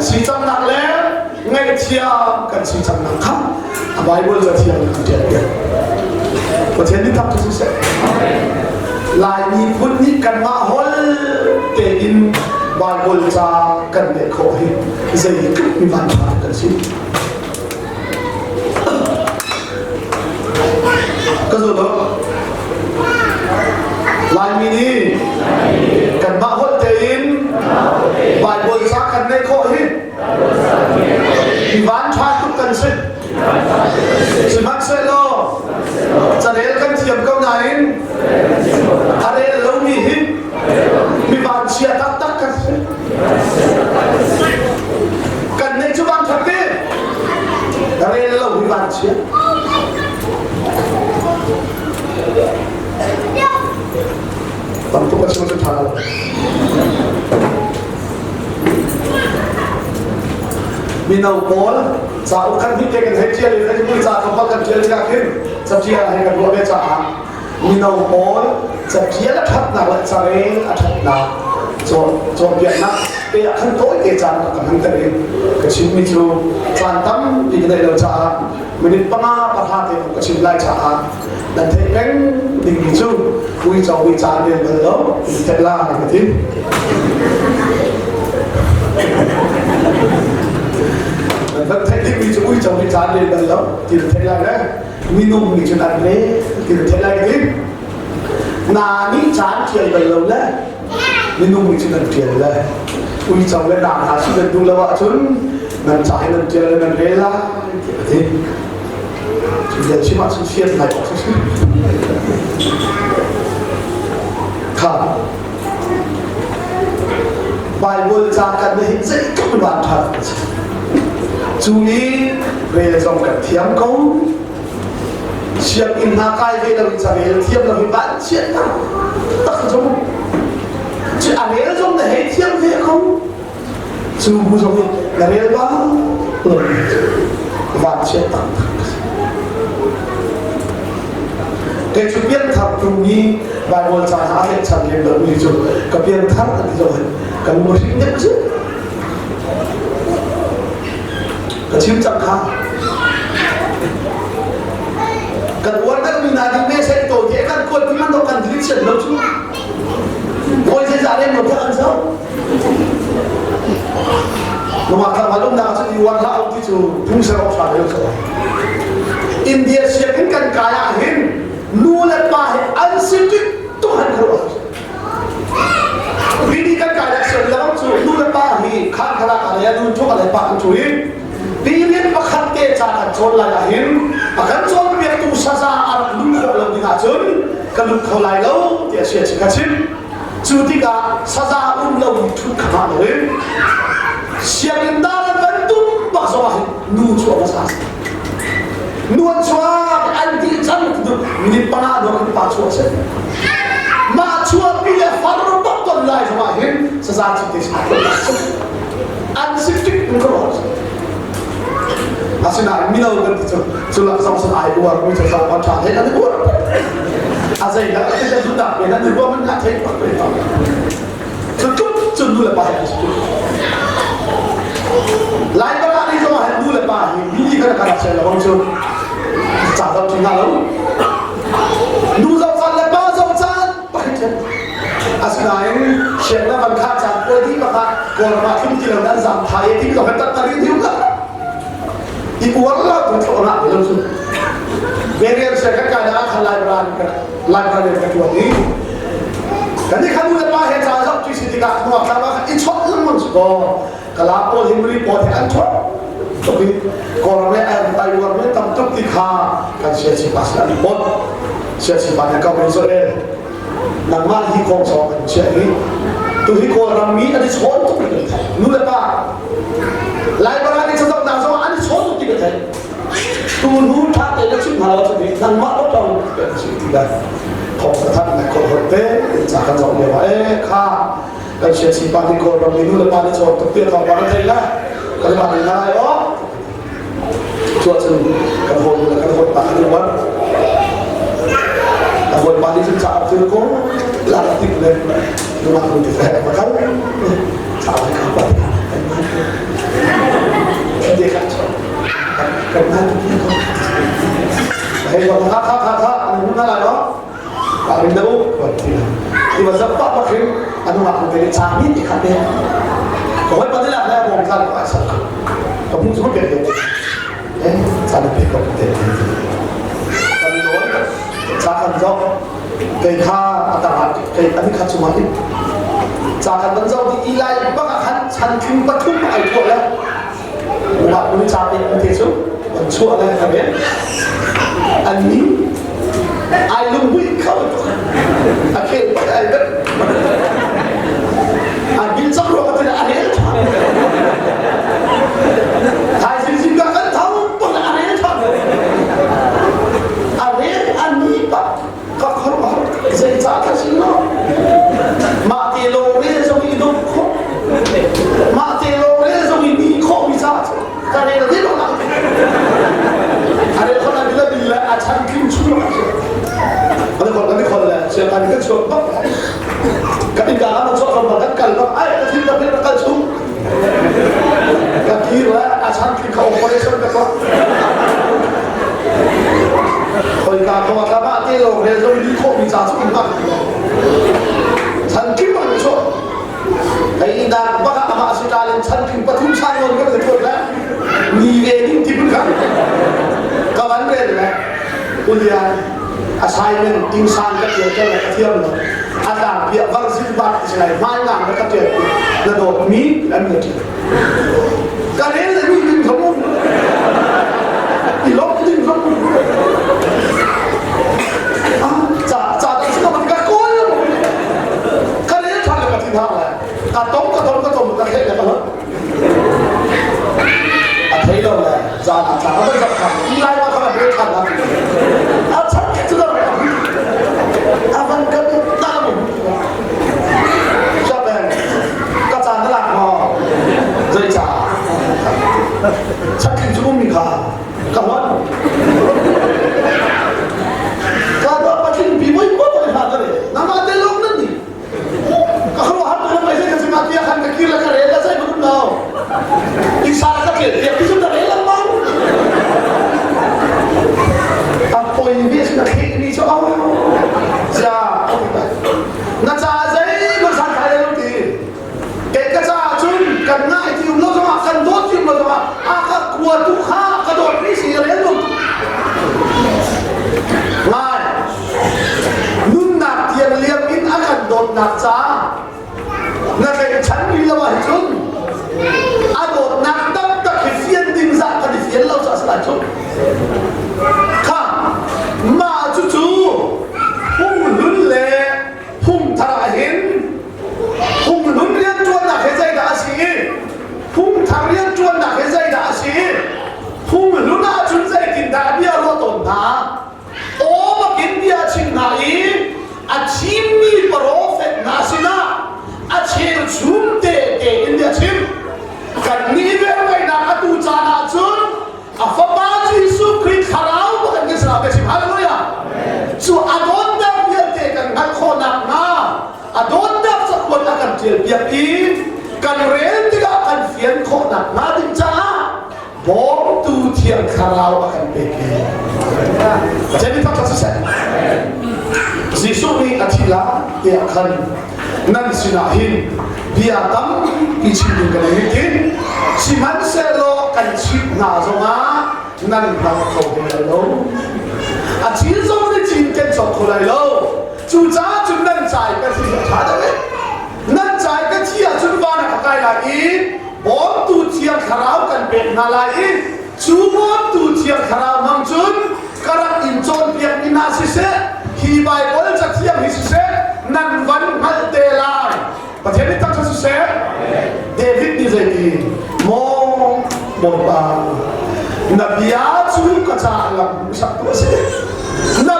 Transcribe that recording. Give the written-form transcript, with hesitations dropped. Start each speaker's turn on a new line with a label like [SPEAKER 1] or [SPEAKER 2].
[SPEAKER 1] si cangnak le ngaihthiam kan si cangnak kha a Bible cathiang nih an ṭial piak. Pathian nih thap cu siseh. Laimi phun nih kanmah hol tein Bible ca kan neih khawh hi zeitluk mi vanṭha kan si. Ka zul lo. Laimi nih kanmah holh tein Bible ca kan neih khawh hi mi vanṭha tuk kan si. Sihmanhsehlaw carel kan thiam ko nain a rel lomi hi mi vanchia taktak kan si. Kan neih cu vanṭhat te rel lo hi vanchia. Tam tuk a chim cu ṭha lo. Mino pawl cauk kan hnih te kan hei ṭial i Facebook ca tlawmpal kan ṭial tikah khin caṭial hei kan ruah ve caah mino pawl caṭial a ṭhatnak le carel a ṭhatnak cawnpiaknak te ah khan tawite caan ka hman ter i ka chimmi cu caan tampi ka neih lo caah minute panga pahra te ka chim lai caah nan theih peng dingmi cu uico ui caan rel bal lo in theih la ka ti. Nan van theih dingmi cu uico ui caan rel bal lo ti na theih lai le minung nih cun an rel ti na theih lai ka ti. Na nih caan ṭial bal lo le minung nih cun an ṭial le uico le na hna si nan duh lo ahcun nan ca hi nan ṭial le nan rel lai ti ka ti. Bia chim ahcun fian ngai awk si. Kha Bible ca kan na hin zeitluk in van ṭha kan si. Cu i rel zong kan thiam ko. Sianginn hna kai ve lo i ca rel thiam lo hi van chiat tak tak zong. Cu a rel zong na hei thiam ve ko. Cu bu zong hi na rel bal lo vanchiat taktak kei cu pianthar tung i Bible ca hna a leh chan lem lo mi cu ka pianthar an ti zong hin ka lung hring deuh cu ka chim cang kha kan uar deuh mi hna ding me sai to te kan kuat ti man kan dili chiat lo cu Bawi zeizah lem lo an zo Nungak tlangval umnak cun i uar hlah u ti cu phung ser awk ṭha lo India sianginn kan kai ah hin nu le pa hi an si tik tuk han khuaruah Bini kan kai ah siang lawng cu nu le pa hi khan khala ka le nu thuk le pa kan cu i period pakhat te ca kan cawn lai ah hin a kan cawnpiaktu saza a rak lung khawh lo ding ahcun ka lut kho lai lo tiah sia ka chim Cu tikah saza um lo mi ṭhut kha hngah loin sianginn dar an van tum bak zong ah hin nu cu a hmasa si. Nu an chuak an dih cang minute panga dawr in pa chuah si. Mah chuahpi le far bak ton lai zong ah hin saza cu te an si tik in ka ruah asinain mino kan ti cu cu lak zong sun ai uar mi cu zong ṭha he an uar a zei dah a ti cu dak men an ruah man nga thei pak pe cu tluk cu nu le pa he an lai bala ni zong ah nu le pa hi mi kan kan sel lo cu ca zong thi nga lo nu zong caan le pa zong caan pakhat asinain siang na van kha caan puai dih bakah kawlram ah thlum ti lo nan zam thai e ti lo kan tat ri diu ka i uar lo tu thlo na lo cu berian se kan kai na khan lai bran ka lai bran ka tuan i kan ni khan le pa he cha zok ti si tikah nuak tla ma i chot lengmang su ko kala pawl hi muri pawl he an chot tuk i kawlram le ai uar me tam tuk ti kha kan sia si pa sin an pot sia si pa ne ka mai zo le nangmah hi kong sawng kan chiah hi tu hi kawlram mi an i chawn tuk ti kan theih nu le pa Laibara nih cazok na zong an i chawn tuk ti kan theih tu nu tha te na chim hna lo cu nangmah lo tong kan si ti lai thong ka than na kol hot te ca kan zong lio e kha kan sia si pa ni kawlram mi nu le pa ni chawn tuk ti thong pa kan thei la kan ma ni lai o Cuahcun kan hawi le kan hawipa kan i uar. A hawipa nih cun cauk cu ko lak tik le nungak nu ti fek ma kal cauk ka pa kan man. nih ca mi ti kha pe ka hoi pa tilak le bawm tlan ko ai sak ka hmu chu pe lo eh ca na pe ko te kan lawn ca kan zoh kei kha atang kei ani kha chungah hin ca kan van zoh di ilai bak ah khan chan tling pathum ai tuah le mah nu ca pe te cu an chuah le ka ven an ni ai lungbuih kho a khel pak ai bet a bil cak ruang ah a rel than thaizing zing ka kan tho pak a rel than a rel a ni pak ka khor zei ca ka si lo mah te lo rel zong i dong kho mah te lo rel zong i ni khawh mi ca cu ka rel dih lo nak a rel khon a bil bil le a chan tling chung lo kan khol kan khol le sia kan kan chuak bak kan in ka kan chuak ram kan kal bak ai ka thil ka ka kal chung ka kir le a chan tling kha operation ka tuah Khoika ko ah mah te lawng rel zong ni khawh mi ca cu in hmang chan kim an chuah hei nak bak ah amah si talin chan kim pathum san non kan tuan le ni ve ding ti kan ka van rel le ulian assignment ting san ka tial tel ka thiam lo atang pia var zin bat si lai hmai ngang ka tial na dawt mi an na ti Ka rel le mi ding thong um. I lok ding thong um. Ah, ca ca dang si ko ka kawl. Ka rel than le ka thin hang le. Ka tom ka tom ka tom ka thei le ka hot. A thei lo le za na ca ka zak than. I lai ma kha rel than na. A chan ke chu da. A van ka ta mu. Chaben ka caan na lak maw? Zeicah? Chatling cu ummi kha ka hon. Ka dawt patling pi voi ko voi hna ka re. Nangmah te lawng nan ni. Ka khruah har tu mai ka sima tia khan ka kir la ka re la sai ka lo. Isa ka tel tiak ti ka re lang mang. A poi bi na thik ni cho au. Za na ca zeihmanh san thai lo ti kei ka caah cun kan ngai ti um lo zongah kan dawt ti um lo zongah a ka kua tu kha ka dawt mi si rel lo ngai nunnak tiang liam in a kan dawtnak ca na tlaihchan rih lo ahcun a dawtnak taktak hi fian ding zah kan i fian lo caah si lai cu kha mah cucu phunghlun le phungthar ah hin phunghlun rianṭuannak hi zeidah a si i phungthar rianṭuannak hi zeidah a si i phunghlun ahcun zeitindah bia ruah tawn hna aw bakin bia a chim hna i a thimmi profet hna sinah a cheuchum te tein bia chim kan nih velngeihnak atu caan ahcun a fapa Jesuh Khrih thlarau bak in kan sinah bia chim hallelujah cu a dawtnak vialte kan hngalh khawhnak hnga a dawtnak cakuat a kan ṭial piak i kan rel tikah kan fian khawhnak hnga ding caah bawmtu thiang thlarau a kan pek i Pathian nih thangṭhat siseh Jesuh nih a thi la tiah khan nan sinah hin bia tampi chim ding kan i tin sihmanhsehlaw kan chimh hna zongah nan hngal kho hin lai lo a chin zong nih cin ken cawk kho lai lo cucaah cun nan cai ka thi a ṭha deuh eh nan cai ka thi ahcun van ah ka kai lai i bawmtu thiang thlarau kan pek hna lai i cu bawmtu thiang thlarau hmang cun ka rak in cawnpiak mi hna siseh hi Baibal cathiang hi siseh nan van hngalh te lai Pathian nih tak siseh David nih zeiti maw Bawipa na bia cu ka caah lam sak tu a si na